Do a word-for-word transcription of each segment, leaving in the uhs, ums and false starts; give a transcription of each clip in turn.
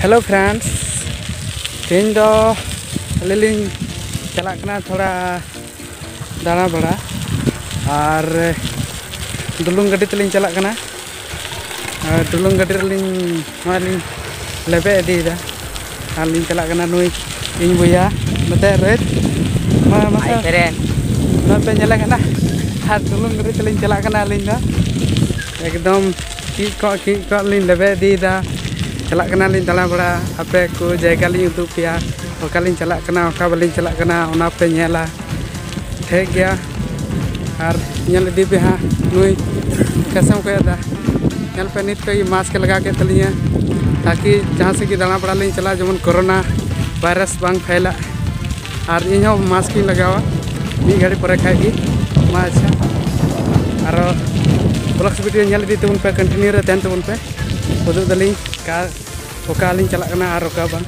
Hello friends, ᱛᱮᱦᱮᱧ ᱫᱚ ᱟᱹᱞᱤᱧ ᱞᱤᱧ ᱪᱟᱞᱟᱜ ᱠᱟᱱᱟ ᱛᱷᱚᱲᱟ ᱫᱟᱬᱟ ᱵᱟᱲᱟ, ᱟᱨ ᱰᱩᱞᱩᱝ ᱜᱟᱹᱰᱤ ᱛᱮᱞᱤᱧ ᱪᱟᱞᱟᱜ ᱠᱟᱱᱟ᱾ ᱟᱨ ᱰᱩᱞᱩᱝ ᱜᱟᱹᱰᱤ ᱨᱮᱞᱤᱧ ᱱᱚᱜᱼᱚᱭ ᱞᱤᱧ ᱞᱮᱵᱮᱫ ᱤᱫᱤᱭᱮᱫᱟ᱾ ᱟᱨ ᱞᱤᱧ ᱪᱟᱞᱟᱜ ᱠᱟᱱᱟ ᱱᱩᱭ ᱤᱧ ᱵᱚᱭᱦᱟ, ᱢᱮᱛᱟᱭ ᱨᱳᱦᱤᱛ, ᱢᱟ ᱢᱟᱥᱮ᱾ Hi friend. ᱱᱚᱜᱼᱚᱭ ᱯᱮ ᱧᱮᱞᱮ ᱠᱟᱱᱟ, ᱟᱨ ᱰᱩᱞᱩᱝ ᱜᱟᱹᱰᱤ ᱛᱮᱞᱤᱧ ᱪᱟᱞᱟᱜ ᱠᱟᱱᱟ ᱟᱹᱞᱤᱧ ᱫᱚ᱾ ᱮᱠᱫᱚᱢ ᱠᱤᱡ ᱠᱚᱜ ᱠᱤᱡ ᱠᱚᱜ ᱞᱤᱧ ᱞᱮᱵᱮᱫ ᱤᱫᱤᱭᱮᱫᱟ᱾ ᱪᱟᱞᱟᱜ ᱠᱟᱱᱟᱞᱤᱧ ᱫᱟᱬᱟ ᱵᱟᱲᱟ, ᱟᱯᱮ ᱠᱚ ᱡᱟᱭᱜᱟ ᱞᱤᱧ ᱩᱫᱩᱜ ᱯᱮᱭᱟ, ᱚᱠᱟᱞᱤᱧ ᱪᱟᱞᱟᱜ ᱠᱟᱱᱟ, ᱚᱠᱟ ᱵᱟᱹᱞᱤᱧ ᱪᱟᱞᱟᱜ ᱠᱟᱱᱟ, ᱚᱱᱟ ᱯᱮ ᱧᱮᱞᱟ᱾ ᱴᱷᱤᱠ ᱜᱮᱭᱟ, ᱟᱨ ᱧᱮᱞ ᱤᱫᱤ ᱯᱮ ᱦᱟᱸᱜ ᱱᱩᱭ ᱠᱟᱥᱮᱢ ᱠᱚᱭᱚᱜ ᱮᱫᱟ᱾ ᱧᱮᱞ ᱯᱮ, ᱱᱤᱛ ᱠᱷᱚᱡ ᱜᱮ ᱢᱟᱥᱠ ᱮ ᱞᱟᱜᱟᱣ ᱠᱮᱫ ᱛᱟᱹᱞᱤᱧᱟ, ᱛᱟᱠᱤ ᱡᱟᱦᱟᱸ ᱥᱮᱫ ᱜᱮ ᱫᱟᱬᱟ ᱵᱟᱲᱟ ᱞᱤᱧ ᱪᱟᱞᱟᱜ, ᱡᱮᱢᱚᱱ ᱠᱳᱨᱳᱱᱟ ᱵᱷᱟᱭᱨᱟᱥ ᱵᱟᱝ ᱯᱷᱮᱞᱟᱜ᱾ ᱟᱨ ᱤᱧ ᱦᱚᱸ ᱢᱟᱥᱠ ᱤᱧ ᱞᱟᱜᱟᱣᱟ ᱢᱤᱫ ᱜᱷᱟᱹᱲᱤ ᱯᱚᱨᱮ ᱠᱷᱟᱡ ᱜᱮ᱾ ᱢᱟ ᱟᱪᱪᱷᱟ, ᱟᱨᱚ vlogs video ᱧᱮᱞ ᱤᱫᱤ ᱛᱟᱵᱚᱱ ᱯᱮ, continue ᱨᱮ ᱛᱟᱦᱮᱱ ᱛᱟᱵᱚᱱ ᱯᱮ᱾ ᱩᱫᱩᱜ ᱫᱟᱞᱤᱧ ᱚᱠᱟ, ᱚᱠᱟ ᱞᱤᱧ ᱪᱟᱞᱟᱜ ᱠᱟᱱᱟ ᱟᱨ ᱚᱠᱟ ᱵᱟᱝ᱾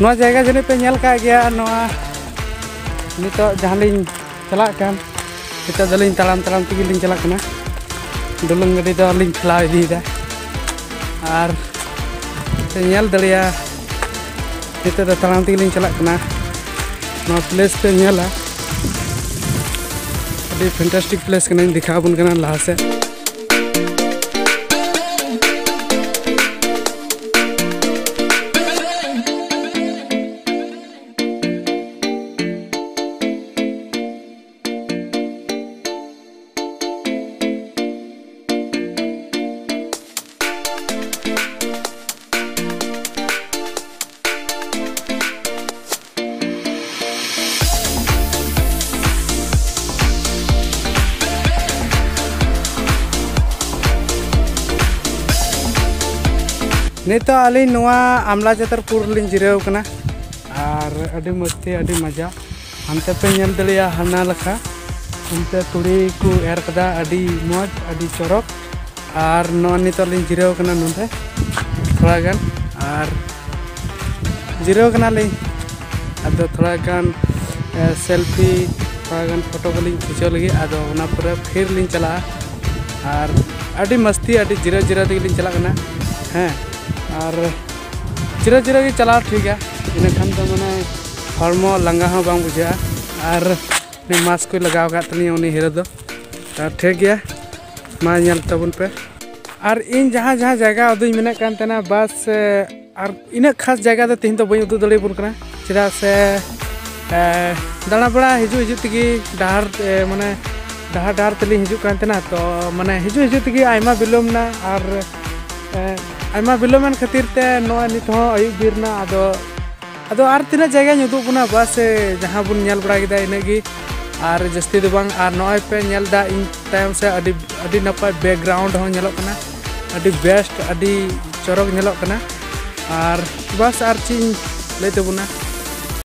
ᱱᱚᱣᱟ ᱡᱟᱭᱜᱟ ᱡᱟᱹᱱᱤᱡ ᱯᱮ ᱧᱮᱞ ᱠᱟᱜ ᱜᱮᱭᱟ᱾ ᱱᱚᱣᱟ ᱱᱤᱛᱚᱜ ᱡᱟᱦᱟᱸ ᱞᱤᱧ ᱪᱟᱞᱟᱜ ᱠᱟᱱ, ᱱᱤᱛᱚᱜ ᱫᱚᱞᱤᱧ ᱛᱟᱲᱟᱢ ᱛᱟᱲᱟᱢ ᱛᱮᱜᱮ ᱞᱤᱧ ᱪᱟᱞᱟᱜ ᱠᱟᱱᱟ᱾ ᱰᱩᱞᱩᱝ ᱜᱟᱹᱰᱤ ᱫᱚ ᱞᱤᱧ ᱴᱷᱮᱞᱟᱣ ᱤᱫᱤᱭᱮᱫᱟ, ᱟᱨ ᱯᱮ ᱧᱮᱞ ᱫᱟᱲᱮᱭᱟᱜᱼᱟ, ᱱᱤᱛᱚᱜ ᱫᱚ ᱛᱟᱲᱟᱢ ᱛᱮᱜᱮ ᱞᱤᱧ ᱪᱟᱞᱟᱜ ᱠᱟᱱᱟ᱾ ᱱᱚᱣᱟ place ᱯᱮ ᱧᱮᱞᱟ, ᱟᱹᱰᱤ fantastic place ᱠᱟᱱᱟᱧ, ᱫᱮᱠᱷᱟᱣ ᱟᱵᱚᱱ ᱠᱟᱱᱟ ᱞᱟᱦᱟ ᱥᱮᱫ᱾ ᱱᱤᱛᱚᱜ ᱟᱹᱞᱤᱧ ᱱᱚᱣᱟ ᱟᱢᱞᱟ ᱪᱟᱛᱟᱨᱯᱩᱨ ᱨᱮᱞᱤᱧ ᱡᱤᱨᱟᱹᱣ ᱠᱟᱱᱟ᱾ ᱟᱨ ᱟᱹᱰᱤ ᱢᱚᱡᱽ ᱛᱮ ᱟᱹᱰᱤ ᱢᱚᱡᱟ᱾ ᱦᱟᱱᱛᱮ ᱯᱮ ᱧᱮᱞ ᱫᱟᱲᱮᱭᱟᱜᱼᱟ, ᱦᱟᱱᱟ ᱞᱮᱠᱟ ᱚᱱᱛᱮ ᱛᱩᱲᱤ ᱠᱚ ᱮᱨ ᱠᱟᱫᱟ, ᱟᱹᱰᱤ ᱢᱚᱡᱽ, ᱟᱹᱰᱤ ᱪᱚᱨᱚᱠ᱾ ᱟᱨ ᱱᱚᱜᱼᱚᱭ ᱱᱤᱛᱚᱜ ᱞᱤᱧ ᱡᱤᱨᱟᱹᱣ ᱠᱟᱱᱟ ᱱᱚᱰᱮ ᱛᱷᱚᱲᱟ ᱜᱟᱱ, ᱟᱨ ᱡᱤᱨᱟᱹᱣ ᱠᱟᱱᱟᱞᱤᱧ᱾ ᱟᱫᱚ ᱛᱷᱚᱲᱟ ᱜᱟᱱ ᱥᱮᱞᱯᱷᱤ, ᱛᱷᱚᱲᱟ ᱜᱟᱱ ᱯᱷᱳᱴᱳ ᱠᱚᱞᱤᱧ ᱠᱷᱤᱪᱟᱹᱣ ᱞᱟᱹᱜᱤᱫ᱾ ᱟᱫᱚ ᱚᱱᱟ ᱯᱚᱨᱮ ᱯᱷᱤᱨ ᱞᱤᱧ ᱪᱟᱞᱟᱜᱼᱟ᱾ ᱟᱨ ᱟᱹᱰᱤ ᱢᱟᱥᱛᱤ, ᱟᱹᱰᱤ ᱡᱤᱨᱟᱹᱣ ᱡᱤᱨᱟᱹᱣ ᱛᱮᱜᱮ ᱞᱤᱧ ᱪᱟᱞᱟᱜ ᱠᱟᱱᱟ᱾ ᱦᱮᱸ, ᱟᱨ ᱡᱤᱨᱟᱹᱣ ᱡᱤᱨᱟᱹᱣ ᱜᱮ ᱪᱟᱞᱟᱣ ᱴᱷᱤᱠᱟ᱾ ᱤᱱᱟᱹᱠᱷᱟᱱ ᱫᱚ ᱢᱟᱱᱮ ᱦᱚᱲᱢᱚ ᱞᱟᱸᱜᱟ ᱦᱚᱸ ᱵᱟᱝ ᱵᱩᱡᱷᱟᱹᱜᱼᱟ᱾ ᱟᱨ ᱩᱱᱤ ᱢᱟᱥᱠ ᱠᱚᱭ ᱞᱟᱜᱟᱣ ᱟᱠᱟᱫ ᱛᱟᱹᱞᱤᱧᱟ ᱩᱱᱤ ᱦᱤᱨᱳ ᱫᱚ᱾ ᱟᱨ ᱴᱷᱤᱠ ᱜᱮᱭᱟ, ᱢᱟ ᱧᱮᱞ ᱛᱟᱵᱚᱱ ᱯᱮ᱾ ᱟᱨ ᱤᱧ ᱡᱟᱦᱟᱸ ᱡᱟᱦᱟᱸ ᱡᱟᱭᱜᱟ ᱩᱫᱩᱜ ᱤᱧ ᱢᱮᱱᱮᱫ ᱠᱟᱱ ᱛᱟᱦᱮᱱᱟ, ᱵᱟᱥ, ᱮ, ᱟᱨ ᱤᱱᱟᱹᱜ ᱠᱷᱟᱥ ᱡᱟᱭᱜᱟ ᱫᱚ ᱛᱮᱦᱮᱧ ᱫᱚ ᱵᱟᱹᱧ ᱩᱫᱩᱜ ᱫᱟᱲᱮᱭᱟᱵᱚᱱ ᱠᱟᱱᱟ᱾ ᱪᱮᱫᱟᱜ ᱥᱮ, ᱮ, ᱫᱟᱬᱟ ᱵᱟᱲᱟ ᱦᱤᱡᱩᱜ ᱦᱤᱡᱩᱜ ᱛᱮᱜᱮ ᱰᱟᱦᱟᱨ, ᱮ, ᱢᱟᱱᱮ ᱰᱟᱦᱟᱨ ᱰᱟᱦᱟᱨ ᱛᱮᱞᱤᱧ ᱦᱤᱡᱩᱜ ᱠᱟᱱ ᱛᱟᱦᱮᱱᱟ᱾ ᱛᱚ ᱢᱟᱱᱮ ᱦᱤᱡᱩᱜ ᱦᱤᱡᱩᱜ ᱛᱮᱜᱮ ᱟᱭᱢᱟ ᱵᱤᱞᱚᱢ ᱮᱱᱟ᱾ ᱟᱨ, ᱮ, ᱟᱭᱢᱟ ᱵᱤᱞᱚᱢ ᱮᱱ ᱠᱷᱟᱹᱛᱤᱨ ᱛᱮ ᱱᱚᱜᱼᱚᱭ ᱱᱤᱛ ᱦᱚᱸ ᱟᱹᱭᱩᱵ ᱵᱤᱨ ᱮᱱᱟ᱾ ᱟᱫᱚ ᱟᱫᱚ ᱟᱨ ᱛᱤᱱᱟᱹᱜ ᱡᱟᱭᱜᱟᱧ ᱩᱫᱩᱜ ᱵᱚᱱᱟ, ᱵᱟᱥ, ᱮ, ᱡᱟᱦᱟᱸ ᱵᱚᱱ ᱧᱮᱞ ᱵᱟᱲᱟ ᱠᱮᱫᱟ ᱤᱱᱟᱹᱜ ᱜᱮ, ᱟᱨ ᱡᱟᱹᱥᱛᱤ ᱫᱚ ᱵᱟᱝ᱾ ᱟᱨ ᱱᱚᱜᱼᱚᱭ ᱯᱮ ᱧᱮᱞ ᱮᱫᱟ ᱤᱧ ᱛᱟᱭᱚᱢ ᱥᱮ ᱟᱹᱰᱤ, ᱟᱹᱰᱤ ᱱᱟᱯᱟᱭ ᱵᱮᱠᱜᱨᱟᱣᱩᱱᱰ ᱦᱚᱸ ᱧᱮᱞᱚᱜ ᱠᱟᱱᱟ, ᱟᱹᱰᱤ ᱵᱮᱥᱴ, ᱟᱹᱰᱤ ᱪᱚᱨᱚᱠ ᱧᱮᱞᱚᱜ ᱠᱟᱱᱟ᱾ ᱟᱨ ᱵᱟᱥ, ᱟᱨ ᱪᱮᱫ ᱤᱧ ᱞᱟᱹᱭ ᱛᱟᱵᱚᱱᱟ,